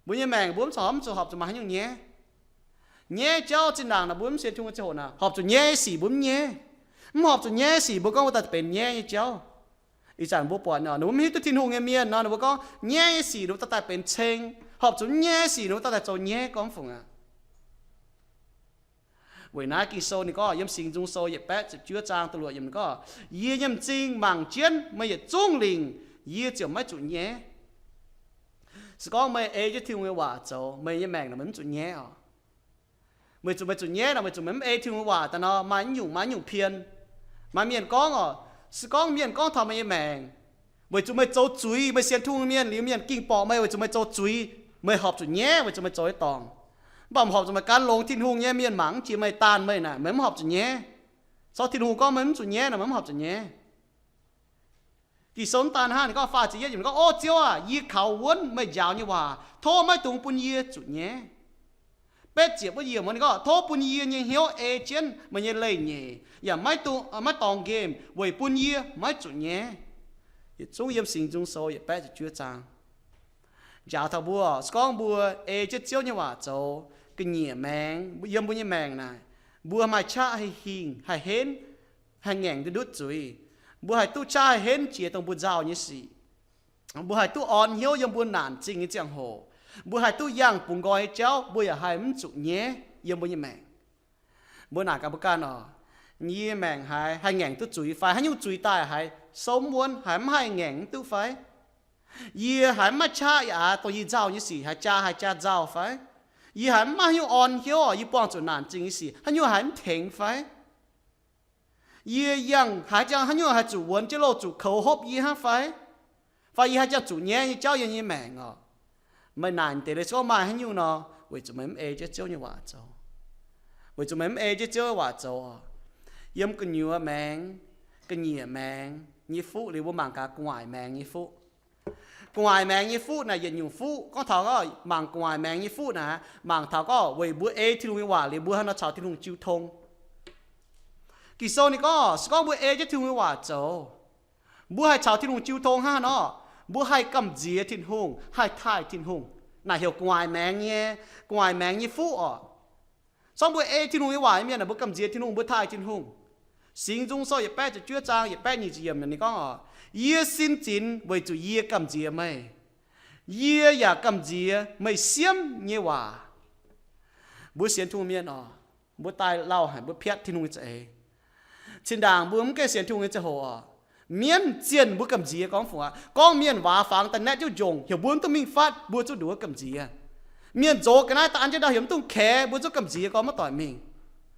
Mbuo nyei maengc mbuo mv zuqc, mv zuqc horpc zuqc maaih haaix nyungc nyaiv. Nyaiv jauv zinh ndaangc naaic mbuo mv sienx Tin-Hungh ziangh hoc naaic, horpc zuqc nyaiv nyei sic mbuo mv nyaiv. Mv horpc zuqc nyaiv nyei sic mbuo gorngv mbuo daaih benx nyaiv nyei jauv. Ih zanc mbuo buatc ninh mbuo mv hiuv duqv Tin-Hungh nyei mienh nor, ninh mbuo gorngv nyaiv nyei sic ninh mbuo daaih daaih benx ceng, horpc zuqc nyaiv nyei sic ninh mbuo daaih daaih zoux nyaiv gorngv fungc aqv. Weic naaiv Ging-Sou ninh gorngv yiem Singx Nzung Sou yietc baeqv ziepc juov zaang da'luoqc yiemc ninh gorngv, yie nyei m'zing mangc jienv meih yietc zungv lingc, yie ziouc maiv zuqc nyaiv. Se gorngv meih ei jienv Tin-Hungh nyei waac zoux, meih nyei maengc naaic meih mv zuqc nyaiv oc. Meih zuqc, meih zuqc nyaiv nor, meih zuqc meih mv ei Tin-Hungh nyei waac daaih nor, maaih naaiv nyungc, maaih naaiv nyungc pien. Maaih mienh gorngv oc, se gorngv mienh gorngv taux meih nyei maengc, weic zuqc meih zoux zuiz, meih sienx Tin-Hungh mienh liuz, mienh ging borqc meih weic zuqc meih zoux zuiz, meih horpc zuqc nyaiv weic zuqc meih zoux nyei dorngc. Mv baac horpc zuqc meih gan longx Tin-Hungh nyei mienh mangc mv jiex meih, daanh meih naaic, meih mv horpc zuqc nyaiv. Zorqv Tin-Hungh gorngv meih mv zuqc nyaiv nor, meih mv horpc zuqc nyaiv. Ging-Sou mv daan hnangv, ninh gorngv faah ziepc yietv yiemc gorngv, O Ziouv aac, yie kaux wuonv meih njaaux nyei waac. Tov maiv dungx bun yie zuqc nyaiv. Betv ziepc wuov yiemc ninh gorngv, Tov bun yie nyei hnyouv ei jienv meih nyei leiz-nyeic, yaac maiv dungx, maiv dorngx nqemh weic bun yie maiv zuqc nyaiv. Yietc zungv yiem Singx Nzung Sou yietc baeqv ziepc juov zaang. Njaaux taux mbuo, se gorngv mbuo ei jienv Ziouv nyei waac zoux, ga'nyiec maengx yiem mbuo nyei maengc naaic, mbuo maaih qaqv haih hingh, haih henv, haih ngaengc ndutv zuiz. Mbuo haih duqv qaqv haih henv jiex dongh mbuo nzauh nyei sic. Mbuo haih duqv orn hnyouv yiem mbuo naanc zingh nyei ziangh hoc. Mbuo haih duqv yangh bungx nqoi nyei jauv, mbuo yaac haih mv zuqc nyaiv yiem mbuo nyei maengc. Mbuo naaic gaax mbuo ganh oc, yie maengc haiz haih ngaengc duqv zuiz fai? Haaix nyungc zuiz daaih haiz souv mv wuonv, haiz mv haih ngaengc mv duqv fai? Yie haiz mv maaih qaqv yaac aax dongh yie nzauh nyei sic haiz jaa haiz jaa nzauh fai? Yie haiz mv maaih haaix nyungc orn hnyouv oc, yie buangh zuqc naanc zingh nyei sic haaix nyungc haiz mv tengx fai? Yie yangh haaix jangx haaix nyungc haiz zuqc wuonx jienv loh zuqc koux hopv yie hnangv fai? Fai yie haaix jangx zuqc nyaiv nyei jauv yiem nyei maengc oc? Meih naaic deix leiz se gorngv maaih haaix nyungc nor, weic zuqc meih mv ei jienv Ziouv nyei waac zoux. Weic zuqc meih mv ei jienv Ziouv nyei waac zoux oc. Yiem gu'nyuoz maengx, ga'nyiec maengx nyei fuqv liuz mbuo mangc gaax gu'nguaaic maengx nyei fuqv. Gu'nguaaic maengx nyei fuqv naaic yietc nyungc fuqv. Gorngv taux gorngv mangc gu'nguaaic maengx nyei fuqv naaic, mangc taux gorngv weic mbuo ei Tin-Hungh nyei waac liuz mbuo hnangv nor caux Tin-Hungh jiu tong. Ging-Sou ninh gorngv se gorngv mbuo ei jienv Tin-Hungh nyei waac zoux, mbuo haih caux Tin-Hungh jiu tong hnangv haaix nor? Mbuo haih gamh nziex Tin-Hungh, haih taaih Tin-Hungh. Naaic heuc gu'nguaaic maengx nyei, gu'nguaaic maengx nyei fuqv oc. Sorng mbuo ei Tin-Hungh nyei waac nyei mienh aah, mbuo gamh nziex Tin-Hungh, mbuo taaih Tin-Hungh. Singx Nzung Sou yietc baeqv ziepc juov zaang yietc baeqv nyic ziepc yiemc ninh gorngv oc, yie sin zinx weic zuqc yie gamh nziex meih. Yie yaac gamh nziex meih siemv nyei waac. Mbuo sienx Tin-Hungh mienh oc, mbuo daaih lauh haic, mbuo piatv Tin-Hungh nyei za'eix. Zinh ndaangc mbuo mv gaengh sienx Tin-Hungh nyei ziangh hoc oc, mienv zienh mbuo gamh nziex gorngv fungc aqv. Gorngv mienh waac fangx daaih naetv jienv njongc heuc mbuo mv duqv mingh fatv, mbuo zuqv nduqc wuov gamh nziex. Mienh nzox ga'naaiv daaih an jienv ndau heuc mv dungx kaex, mbuo zuqv gamh nziex gorngv maiv doic mingh.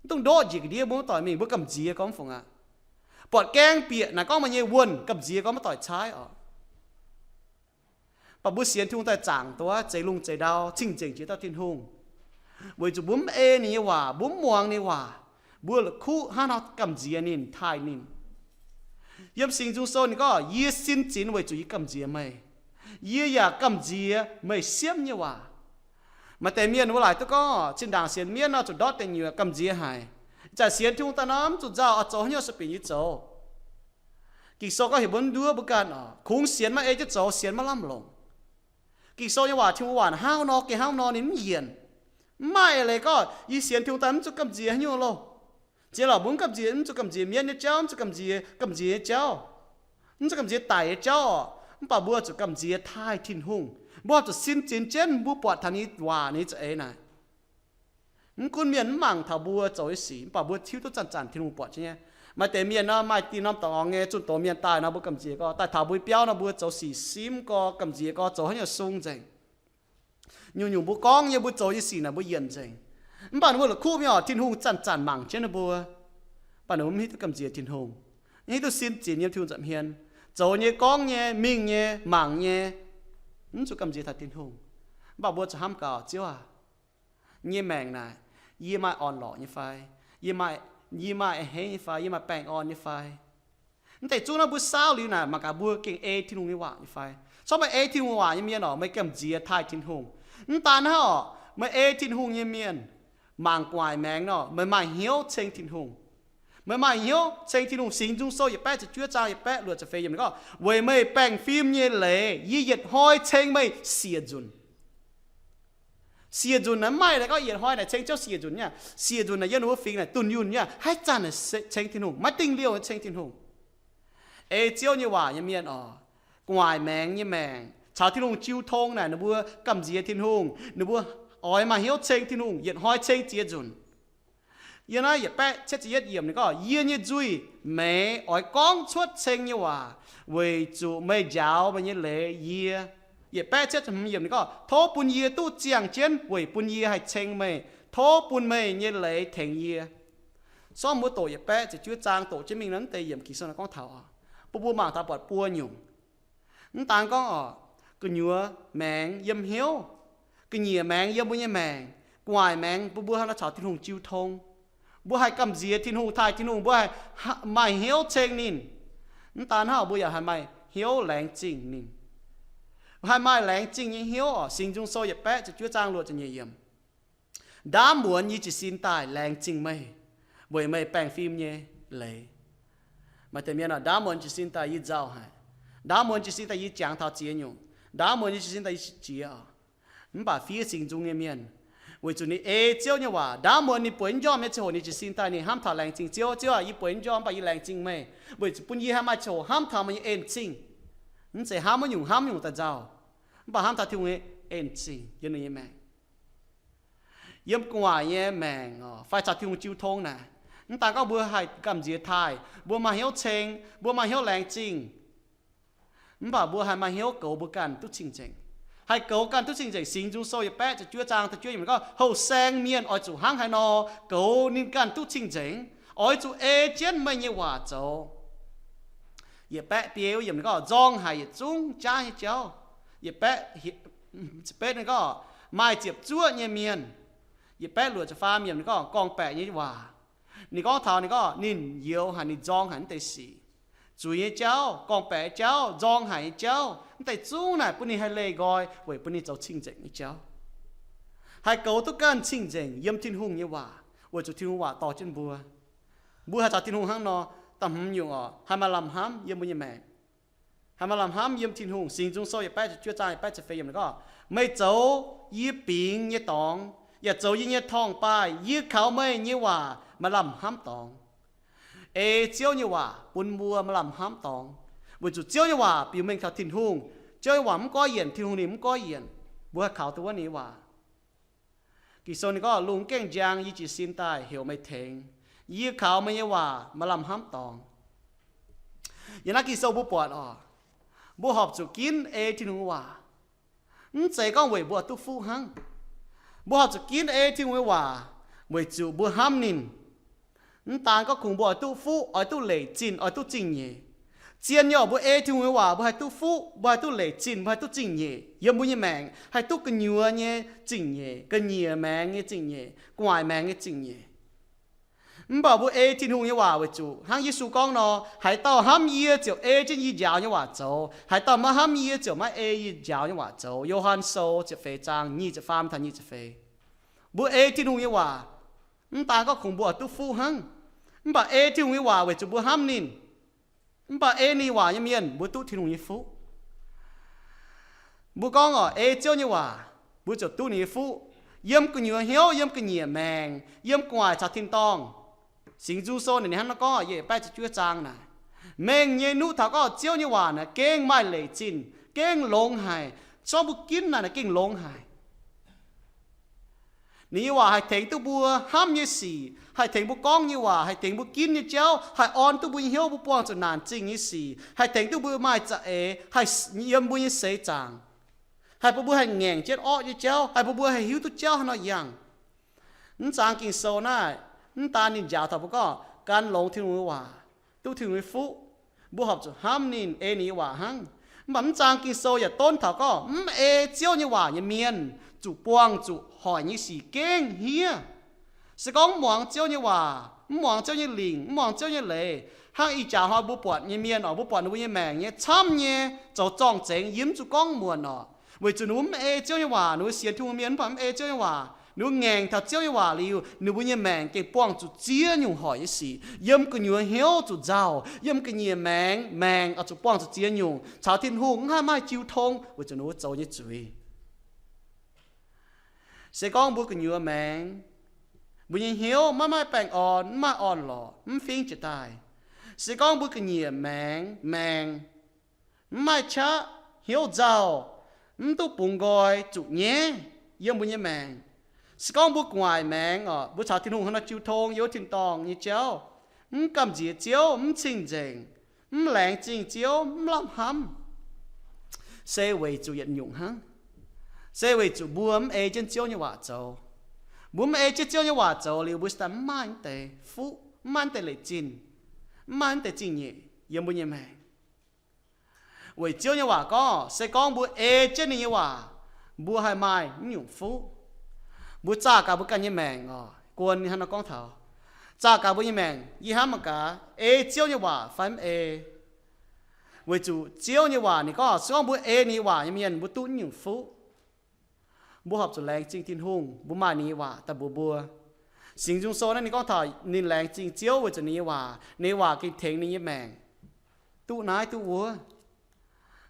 Mv dungx ndoqv njiec ga'ndiev, mbuo maiv doic mingh, mbuo gamh nziex gorngv fungc aqv. Buatc gaeng bieqc naaic gorngv meih nyei wuonh, gamh nziex gorngv maiv doic caaiv oc. Mv baac mbuo sienx Tin-Hungh daaih zaangc duqv zeix lungh zeix ndau, cing-nzengc jiex dauh Tin-Hungh, weic zuqc mbuo mv ei ninh nyei waac, mbuo mv muangx ninh nyei waac, mbuo la'kuqv hnangv nor gamh nziex ninh, taaih ninh. Yiem Singx Nzung Sou ninh gorngv, yie sin zinx weic zuqc yie gamh nziex meih. Yie yaac gamh nziex meih siemv nyei waac. Maaih deix mienh wuov laaic duqv gorngv, zinh ndaangc sienx mienv nor zuqc ndortv deic nyuoqc, gamh nziex haic. Ih zanc sienx Tin-Hungh daaih nor mv zuqc nzauh, oix zoux haaix nyungc se bieqc nyei zoux. Ging-Sou gorngv heuc mbuo mv nduov, mbuo ganh oc, kungx sienx maiv ei jienv zoux, sienx maiv lamh longc. Ging-Sou nyei waac, Tin-Hungh waac hnangv nor gengh hnangv nor, ninh mv yienc. Mv maaih eix leiz gorngv yie sienx Tin-Hungh daaih mv zuqc gamh nziex haaix nyungc loh. Ziex lorqc mbuo mv gamh nziex, mv zuqc gamh nziex mienv nyei jauv, mv zuqc gamh nziex gamh nziex nyei jauv, mv zuqc gamh nziex daic nyei jauv oc. Mv baac mbuo zuqc gamh nziex taaih Tin-Hungh. Mbuo zuqc sin zinx jienv mbuo buatc taux ninh nyei waac, ninh nyei za'eix naaic. Mv gunv mienh mv mangc taux mbuo zoux nyei sic, mv baac mbuo hiuv duqv zanc-zanc Tin-Hungh buatc jienv nyei. Maaih deix mienh nor maaih dinh norm dorngx nyei zunh doz mienh daaih nor mbuo gamh nziex gorngv, daaih taux mbuo biauv nor mbuo zoux sic simv gorx, gamh nziex gorx, zoux haaix nyungc sung nzengc. Nyungc-nyungc mbuo gorngv nyei, mbuo zoux nyei sic naaic mbuo yienc nzengc. Mv baac ninh mbuo la'kuqv mingh oc, Tin-Hungh zanc-zanc mangc jienv ninh mbuo, mv baac ninh mbuo mv hiuv duqv gamh nziex Tin-Hungh, mv hiuv duqv sin zinx yiem Tin-Hungh nza'hmien, zoux nyei, gorngv nyei, mingh nyei, mangc nyei, mv zuqc gamh nziex taux Tin-Hungh. Mv baac mbuo zuqc hnamv gaax, Ziouv aac, yie nyei maengc naaic, yie maaih orn-lorqc nyei fai? Yie maaih, yie maaih a'hneiv nyei fai? Yie maaih baengh orn nyei fai? Mv deix zungv naaiv mbuo saauv liuz naaic, mangc gaax mbuo gengh ei Tin-Hungh nyei waac nyei fai? Corc meih ei Tin-Hungh waac nyei mienh oc, meih gamh nziex taaih Tin-Hungh. Mv daan hnangv oc, meih ei Tin-Hungh nyei mienh, mangc gu'nguaaic maengx nor, meih maaih hnyouv ceng Tin-Hungh. Meih maaih hnyouv ceng Tin-Hungh. Singx Nzung Sou yietc baeqv ziepc juov zaang yietc baeqv luoqc ziepc feix yiemc ninh gorngv, weic meih baengh fim nyei leiz yie yietc hnoi ceng meih siec nzunc. Siec nzunc naaic mv maaih naaic gorngv yietc hnoi naaic ceng Ziouv siec nzunc nyei. Siec nzunc naaic yiem ninh mbuo fingx naaic dunh yunh nyei, haaix zanc naaic ceng Tin-Hungh, maiv dingh liouh ceng Tin-Hungh. Ei Ziouv nyei waac nyei mienh oc, gu'nguaaic maengx nyei maengc caux Tin-Hungh jiu tong naaic ninh mbuo gamh nziex Tin-Hungh, ninh mbuo oix maaih hnyouv ceng Tin-Hungh, yietc hnoi ceng ziex nzunc. Yiem naaiv yietc baeqv cietv ziepc yietv yiemc ninh gorngv, yie nyei nzuih meix oix gorngv cuotv ceng nyei waac, weic zuqc meih njaaux meih nyei leiz yie. Yietc baeqv cietv ziepc hmz yiemc ninh gorngv, tov bun yie duqv ziangh jienv weic bun yie haih ceng meih. Tov bun meih nyei leiz tengx yie. Sorng mbuo doqc yietc baeqv ziepc juov zaang doqc jienv mingh naaiv deix yiemc Ging-Sou naaiv gorngv taux oc, bun mbuo mangc taux buatc buo nyungc. Mv daan gorngv oc, gu'nyuoz maengx yiem hnyouv, ga'nyiec maengx yiem mbuo nyei maengc, gu'nguaaic maengx bun mbuo hnangv nor caux Tin-Hungh jiu tong. Mbuo haih gamh nziex Tin-Hungh, taaih Tin-Hungh, mbuo haih maaih hnyouv ceng ninh. Mv daan hnangv, mbuo yaac haih maaih hnyouv laengz zingh ninh. Haih maaih laengz zingh nyei hnyouv oc. Singx Nzung Sou yietc baeqv ziepc juov zaang luoqc ziepc nyeic yiemc. Ndaamv muonz yie jiez sin daaih laengz zingh meih, weic meih baengh fim nyei leiz. Maaih deix mienh oc, ndaamv muonz jiez sin daaih yie nzauh haic. Ndaamv muonz jiez sin daaih yie jangx taux ziex nyungc. Ndaamv muonz yie jiez sin daaih yie jiex oc. Mv baac fiev Singx Nzung nyei mienh, weic zuqc ninh ei Ziouv nyei waac. Ndaamv muonz ninh bueix njormh nyei ziangh hoc ninh jiez sin daaih ninh hnamv taux laengz zingh Ziouv. Ziouv aac, yie bueix njormh, mv baac yie laengz zingh meih, weic zuqc bun yie haih maaih ziangh hoc hnamv taux meih nyei en zingh. Mv zeiz hnamv wuov nyungc hnamv nyungc daaih nzauh, mv baac hnamv taux Tin-Hungh nyei en zingh yiem ninh nyei maengc. Yiem gu'nguaaic nyei maengc oc, fai caux Tin-Hungh jiu tong naaic, mv daan gorngv mbuo haih gamh nziex taaih, mbuo maaih hnyouv ceng, mbuo maaih hnyouv laengz zingh. Mv baac mbuo haih maaih hnyouv goux mbuo ganh duqv cing-nzengc. Haih goux ganh duqv cing-nzengc. Singx Nzung Sou yietc baeqv ziepc juov zaang da'juov yiemc ninh gorngv, houh saeng mienh oix zuqc hnangv haaix nor goux ninh ganh duqv cing-nzengc, oix zuqc ei jienv meih nyei waac zoux. Yietc baeqv biei wuov yiemc ninh gorngv, nzorng haic yietc zungv jaav nyei jauv. Yietc baeqv, yietc baeqv ninh gorngv, maaih ziepc zuoqv nyei mienh. Yietc baeqv luoqc ziepc faam yiemc ninh gorngv, gorngv-baeqc nyei waac. Ninh gorngv taux ninh gorngv ninh youx haic, ninh nzorng haic naaiv deix sic. Zuiz nyei jauv, gorngv-baeqc nyei jauv, nzorng haic nyei jauv, naaiv deix zungv naaic bun ninh haih leih nqoi weic bun ninh zoux cing-nzengc nyei jauv. Haih goux duqv ganh cing-nzengc yiem Tin-Hungh nyei waac, weic zuqc Tin-Hungh waac dorh jienv mbuo. Mbuo haih caux Tin-Hungh hnangv nor, da'hmz nyungc oc, haih maaih lamh hnamv yiem mbuo nyei maengc. Haih maaih lamh hnamv yiem Tin-Hungh. Singx Nzung Sou yietc baeqv ziepc juov zaang yietc baeqv ziepc feix yiemc ninh gorngv, meih zoux yie bingx nyei dorngx, yaac zoux yie nyei torngv-baaih. Yie kaux meih nyei waac maaih lamh hnamv dorngx. Ei Ziouv nyei waac bun mbuo maaih lamh hnamv dorngx, weic zuqc Ziouv nyei waac biux mengh taux Tin-Hungh. Ziouv nyei waac mv goiv yienc, Tin-Hungh ninh mv goiv yienc. Mbuo haih kaux duqv wuov ninh nyei waac. Ging-Sou ninh gorngv, lungh mv gaengh njang, yie jiez sin daaih heuc meih tengx. Yie kaux meih nyei waac maaih lamh hnamv dorngx. Yiem naaiv Ging-Sou mbuo buatc oc, mbuo horpc zuqc ginv ei Tin-Hungh nyei waac. Mv zeiz gorngv weic mbuo oix duqv fuqv hnangv. Mbuo horpc zuqc ginv ei Tin-Hungh nyei waac weic zuqc mbuo hnamv ninh. Mv daan gorngv kungx mbuo oix duqv fuqv, oix duqv leic zinh, oix duqv zingh nyeic. Zien nyei oc, mbuo ei Tin-Hungh nyei waac mbuo haih duqv fuqv, mbuo haih duqv leic zinh, mbuo haih duqv zingh nyeic. Yiem mbuo nyei maengc haih duqv gu'nyuoz nyei zingh nyeic, ga'nyiec maengx nyei zingh nyeic, gu'nguaaic maengx nyei zingh nyeic. Mv baac mbuo ei Tin-Hungh nyei waac weic zuqc hnangv Yesu gorngv nor, haaix dauh hnamv yie ziouc ei jienv yie njaaux nyei waac zoux. Haaix dauh maiv hnamv yie ziouc maiv ei yie njaaux nyei waac zoux. Yo^han Sou ziepc feix zaang nyic ziepc faam taux nyic ziepc feix. Mbuo ei Tin-Hungh nyei waac, mv daan gorngv kungx mbuo oix duqv fuqv hnangv, mv baac ei Tin-Hungh nyei waac weic zuqc mbuo hnamv ninh. Mv baac ei ninh waac nyei mienh mbuo duqv Tin-Hungh nyei fuqv. Mbuo gorngv oc, ei Ziouv nyei waac, mbuo ziouc duqv ninh nyei fuqv. Yiem gu'nyuoz hnyouv, yiem ga'nyiec maengc, yiem gu'nguaaic caux tin-dorngh. Singx Nzung Sou naaic ninh hnangv naaiv gorngv, yietc baeqv ziepc juov zaang naaic, mengh nyei nuqv taux gorngv Ziouv nyei waac naaic gengh maaih leic zinh, gengh longx haic. Se gorngv mbuo ginv naaic, naaic gengh longx haic. Ninh nyei waac haih tengx duqv mbuo hnamv nyei sic, haih tengx mbuo gorngv nyei waac, haih tengx mbuo ginv nyei jauv, haih orn duqv mbuo nyei hnyouv mbuo buangh zuqc naanc zingh nyei sic, haih tengx duqv mbuo maaih za'eix, haih yiem mbuo nyei seix zaangc, haih bun mbuo haih ngaengc jienv orqv nyei jauv, haih bun mbuo haih hiuv duqv jauv haaix nor yangh. Mv zaang Ging-Sou naaiv, mv daan ninh njaaux taux mbuo gorngv gan longx Tin-Hungh nyei waac, duqv Tin-Hungh nyei fuqv, mbuo horpc zuqc hnamv ninh, ei ninh nyei waac hnangv. Mv baac mv zaang Ging-Sou yaac donv taux gorngv mv ei Ziouv nyei waac nyei mienh zuqc buangh zuqc hoic nyei sic gengh hniev. Se gorngv mv muangx Ziouv nyei waac, mv muangx Ziouv nyei lingc, mv muangx Ziouv nyei leiz, hnangv ih jaax hnoi mbuo buatc nyei mienh oc, mbuo buatc ninh mbuo nyei maengc nyei camv nyei zoux zorng-zengx, yie mv zuqc gorngv muonc oc, weic zuqc ninh mbuo mv ei Ziouv nyei waac. Ninh mbuo sienx Tin-Hungh mienh mv baac mv ei Ziouv nyei waac, ninh mbuo ngaengc taux Ziouv nyei waac liuz, ninh mbuo nyei maengc gengh buangh zuqc ziex nyungc hoic nyei sic. Yiem gu'nyuoz hnyouv zuqc nzauh, yiem ga'nyiec maengx, maengc oix zuqc buangh zuqc ziex nyungc, caux Tin-Hungh mv haih maaih jiu tong weic zuqc ninh mbuo zoux nyei zuiz. Se gorngv mbuo gu'nyuoz maengx, mbuo nyei hnyouv maiv maaih baengh orn, mv maaih orn-lorqc, mv fingx jiex daaih, se gorngv mbuo ga'nyiec maengx, maengc mv maaih qaqv, hnyouv nzauh, mv duqv bungx nqoi zuqc nyaiv yiem mbuo nyei maengc, se gorngv mbuo gu'nguaaic maengx oc, mbuo caux Tin-Hungh hnangv nor jiu tong yiem wuov tin-dorngh nyei jauv, mv gamh nziex Ziouv, mv cing-nzengc, mv laengz zingh Ziouv, mv lamh hnamv, se weic zuqc yietc nyungc hnangv. Se weic zuqc mbuo mv ei jienv Ziouv nyei waac zoux. Mbuo mv ei jienv Ziouv nyei waac zoux liuz, mbuo cingx daaih mv maaih naaiv deix fuqv, mv maaih naaiv deix leic zinh, mv maaih naaiv deix zingh nyeic yiem mbuo nyei maengc. Weic Ziouv nyei waac gorngv, se gorngv mbuo ei jienv ninh nyei waac, mbuo haih maaih mv nyungc fuqv. Mbuo zaah gaax mbuo ganh nyei maengc oc. Guon ninh hnangv nor gorngv taux, zaah gaax mbuo nyei maengc, yie hnamv mangc gaax ei Ziouv nyei waac fai mv ei. Weic zuqc Ziouv nyei waac ninh gorngv, se gorngv mbuo ei ninh nyei waac nyei mienh, mbuo duqv mv nyungc fuqv. Mbuo horpc zuqc laengz zingh Tin-Hungh, mbuo maaih ninh nyei waac daaih mbuox mbuo. Singx Nzung Sou naaiv ninh gorngv taux ninh laengz zingh Ziouv weic zuqc ninh nyei waac, ninh nyei waac gengh tengx ninh nyei maengc duqv naaiv duqv wuov.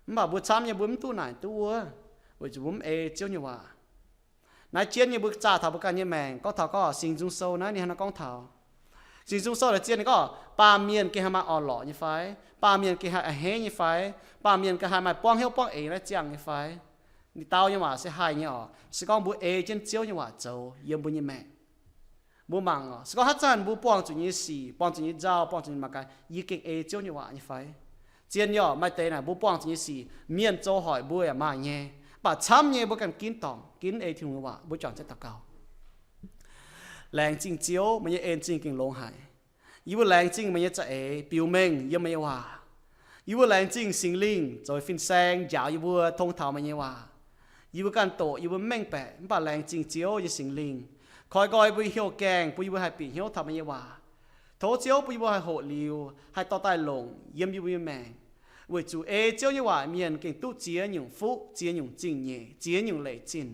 Mv baac mbuo camv nyei mbuo mv duqv naaic duqv wuov, weic zuqc mbuo mv ei Ziouv nyei waac. Naaiv jienv nyei mbuo zaah taux mbuo ganh nyei maengc, gorngv taux gorngv Singx Nzung Sou naaiv ninh hnangv naaiv gorngv taux. Singx Nzung Sou naaic zien ninh gorngv, baamh mienh gengh haih maaih orn-lorqc nyei fai? Baamh mienh gengh haih a'hneiv nyei fai? Baamh mienh gengh haih maaih buangv hnyouv buangv eix naaiv ziangh nyei fai? Ninh dau nyei waac se haih nyei oc. Se gorngv mbuo ei jienv Ziouv nyei waac zoux yiem mbuo nyei maengc, mbuo mangc oc, se gorngv haaix zanc mbuo buangh zuqc nyei sic, buangh zuqc nyei nzauh, buangh zuqc nyei mangc gaax, yie gengh ei Ziouv nyei waac nyei fai? Zien yaac maaih deix naaic mbuo buangh zuqc nyei sic, mienh zoux hoic mbuo yaac maaih nyei. Mv baac camv nyei mbuo ganh ginv dorngc, ginv ei Tin-Hungh nyei waac. Mbuo juangc jienv daux gaux. Laengz zingh Ziouv, meih nyei en zingh gengh longx haic. Yie mbuo laengz zingh meih nyei za'eix biux mengh yiem meih nyei waac. Yie mbuo laengz zingh Singx Lingh zoux fin-saeng njaaux yie mbuo tong taux meih nyei waac. Yie mbuo ganh doqc, yie mbuo mv mengh baeqc, mv baac laengz zingh Ziouv nyei Singx Lingh koi nqoi yie mbuo hnyouv gaengh, bun yie mbuo haih bieqc hnyouv taux meih nyei waac. Tov Ziouv bun yie mbuo haih hoqc liuz, haih dorh daaih longc yiem yie mbuo nyei maengc. Weic zuqc ei Ziouv nyei waac mienh gengh duqv ziex nyungc fuqv, ziex nyungc zingh nyeic, ziex nyungc leic zinh.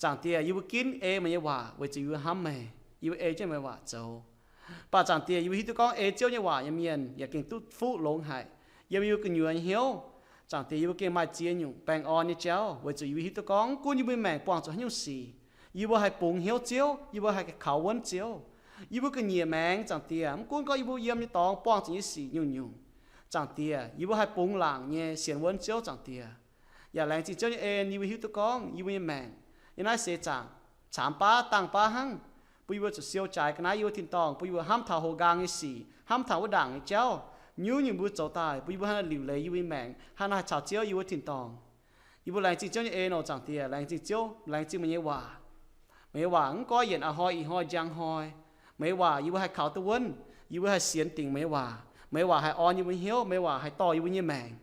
Zaangc Diex, yie mbuo ginv ei meih nyei waac weic zuqc yie mbuo hnamv meih, yie mbuo ei jienv meih nyei waac zoux. Mv baac Zaangc Diex, yie mbuo hiuv duqv gorngv ei Ziouv nyei waac nyei mienh yaac gengh duqv fuqv longx haic yiem yie mbuo gu'nyuoz nyei hnyouv. Zaangc Diex, yie mbuo gengh maaih ziex nyungc baengh orn nyei jauv, weic zuqc yie mbuo hiuv duqv gorngv mv gunv yie mbuo nyei maengc buangh zuqc haaix nyungc sic, yie mbuo haih bungx hnyouv Ziouv, yie mbuo haih kaux wuonv Ziouv. Yie mbuo ga'nyiec maengx, Zaangc Diex, mv gunv gorngv yie mbuo yiem nyei dorngx buangh zuqc nyei sic nyungc-nyungc, Zaangc Diex, yie mbuo haih bungx laangc nyei sienx wuonv Ziouv, Zaangc Diex. Yaac laengz zingh Ziouv nyei en, yie mbuo hiuv duqv gorngv yie mbuo nyei maengc yiem naaiv seix zaangc caamx baav dangh baav hnangv, bun yie mbuo zuqc siou jaaix ga'naaiv yie mbuo tin-dorngh, bun yie mbuo hnamv taux houx nqaang nyei sic, hnamv taux wuov ndaangc nyei jauv. Nyungc-nyungc mbuo zoux daaih, bun yie mbuo hnangv naaiv liuc leiz yie mbuo nyei maengc, hnangv naaiv haih caux Ziouv yie mbuo tin-dorngh. Yie mbuo laengz zingh Ziouv nyei en oc, Zaangc Diex. Laengz zingh Ziouv, laengz zingh meih nyei waac. Meih nyei waac mv goiv yienc a'hnoi ih hnoi njang hnoi. Meih nyei waac yie mbuo haih kaux duqv wuonv, yie mbuo haih sienx dingc meih nyei waac. Meih nyei waac haih orn yie mbuo hnyouv, meih nyei waac haih dorh yie mbuo nyei maengc.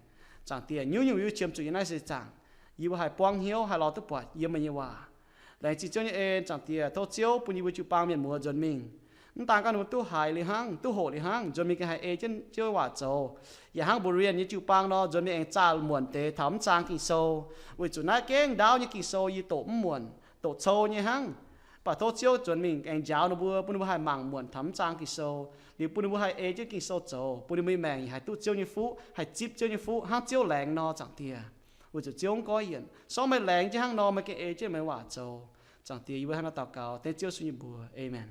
Zaangc Diex, nyungc-nyungc yie mbuo qiemx zuqc yiem naaiv seix zaangc, yie mbuo haih buangv hnyouv, haih lorz duqv buatc yiem meih nyei waac. Laengz zingh Ziouv nyei en, Zaangc Diex. Tov Ziouv bun yie mbuo jiu-baang mienh muoz nzuonx mingh. Mv daan gorngv ninh mbuo duqv haiz liuz hnangv, duqv hoqc liuz hnangv, nzuonx mingh gengh haih ei jienv Ziouv nyei waac zoux. Yaac hnangv Mburian nyei jiu-baang nor, nzuonx mingh aengx zaah muonc deix taux mv zaang Ging-Sou, weic zuqc naaiv gengh ndaauv nyei Ging-Sou yie doqc mv muonc, doqc cou nyei hnangv. Mv baac tov Ziouv nzuonx mingh aengx njaaux ninh mbuo, bun ninh mbuo haih mangc muonc taux mv zaang Ging-Sou, liuz bun ninh mbuo haih ei jienv Ging-Sou zoux, bun ninh mbuo nyei maengc haih duqv Ziouv nyei fuqv, haih zipv Ziouv nyei fuqv hnangv Ziouv laengz nor, Zaangc Diex. Weic zuqc Ziouv mv goiv yienc, sorng meih laengz jienv hnangv nor, meih gengh ei jienv meih nyei waac zoux. Zaangc Diex, yie mbuo hnangv naaiv daux gaux dengv Ziouv Yesu nyei mbuox. Aamen.